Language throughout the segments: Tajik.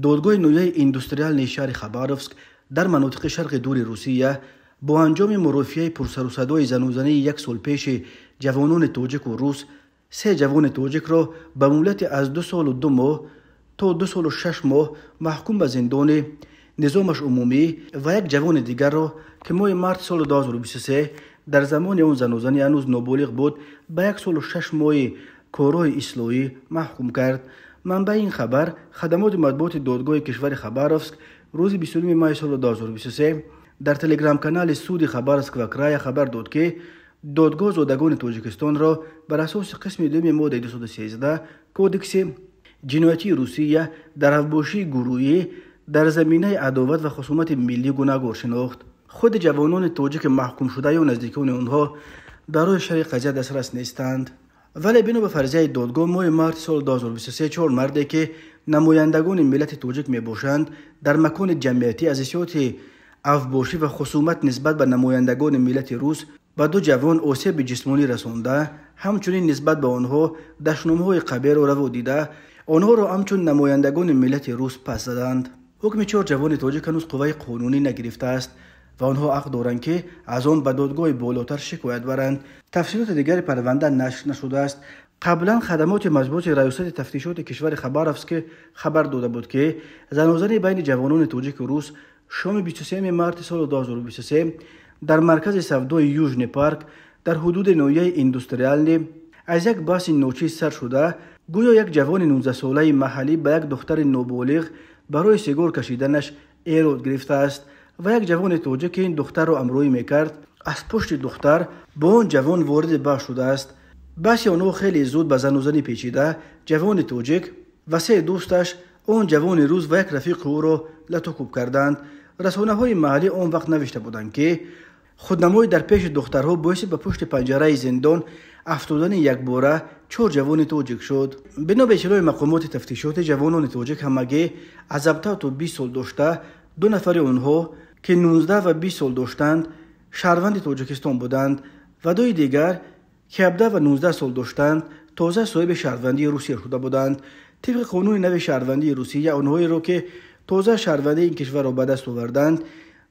Додгоҳи ноҳияи Индустриальный шаҳри Хабаровск дар манотиқи шарқи дури Русия бо анҷоми мурофиаи пурсарусадои занузании як сол пеши ҷавонони тоҷику рус се ҷавони тоҷикро ба муҳлати аз 2 солу 2 моҳ то 2 солу 6 моҳ маҳкум ба зиндони низомаш умумӣ ва як ҷавони дигарро, ки моҳи марти соли 2023 дар замони он занузанӣ ҳанӯз ноболиғ буд, ба 1 солу 6 моҳи корҳои ислоҳӣ маҳкум кард. Манбаи ин хабар хадамоти матбуоти додгоҳи кишвари Хабаровск. Рӯзи 29 майи соли 2023 дар телеграм-канали суди Хабаровского края хабар дод, ки додгоҳ зодагони Тоҷикистонро бар асоси қисми дуюми моддаи 213 Кодекси ҷиноятии Русия дар авбошии гурӯҳӣ дар заминаи адоват ва хусумати миллӣ гунаҳгор шинохт. Худи ҷавонони тоҷики маҳкумшуда ё наздикони онҳо барои шарҳи қазия дастрас нестанд. Вале бино ба фарзияи додгоҳ, моҳи марти соли 2023 чор марде, ки намояндагони миллати тоҷик мебошанд, дар макони ҷамъиятӣ аз ҳиссиёти авбошӣ ва хусумат нисбат ба намояндагони миллати рус ба ду ҷавон осеби ҷисмонӣ расонда, ҳамчунин нисбат ба онҳо дашномҳои қабеҳро раво дида, онҳоро ҳамчун намояндагони миллати рус пас заданд. Ҳукми чор ҷавони тоҷик ҳанӯз қувваи қонунӣ нагирифтааст ва онҳо ҳақ доранд, ки аз он ба додгоҳи болотар шикоят баранд. Тафсилоти дигари парванда нашр нашудааст. Қаблан хадамоти матбуоти раёсати тафтишоти кишвари Хабаровск хабар дода буд, ки занозанӣ байни ҷавонони тоҷику рус шоми 23 марти соли 2023 дар маркази савдои Южный парк дар ҳудуди ноҳияи Индустриальный аз як баҳси ночиз сар шуда, гӯё як ҷавони 19-солаи маҳаллӣ ба як духтари ноболиғ барои сигор кашиданаш эрод гирифтааст ва як ҷавони тоҷик, ки ин духтарро ҳамроҳӣ мекард, аз пушти духтар бо он ҷавон вориди баҳс шудааст. Баҳси онҳо хеле зуд ба занузанӣ печида, ҷавони тоҷик ва се дӯсташ он ҷавони рус ва як рафиқи ӯро латукӯб карданд. Расонаҳои маҳаллӣ он вақт навишта буданд, ки худнамоӣ дар пеши духтарҳо боиси ба пушти панҷараи зиндон афтодани якбора чор ҷавони тоҷик шуд. Бино ба иттилои мақомоти тафтишоти, ҷавонони тоҷик ҳамагӣ аз 17 то 20 сол дошта, ду нафари онҳо, ки 19 ва 20 сол доштанд, шаҳрванди Тоҷикистон буданд ва дуи дигар, ки 17 ва 19 сол доштанд, тоза соҳиби шаҳрвандии Русия шуда буданд. Тибқи қонуни нави шаҳрвандии Русия, онҳоеро, ки тоза шаҳрвандии ин кишварро ба даст оварданд,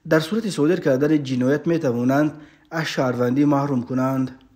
дар сурати содир кардани ҷиноят метавонанд аз шаҳрвандӣ маҳрум кунанд.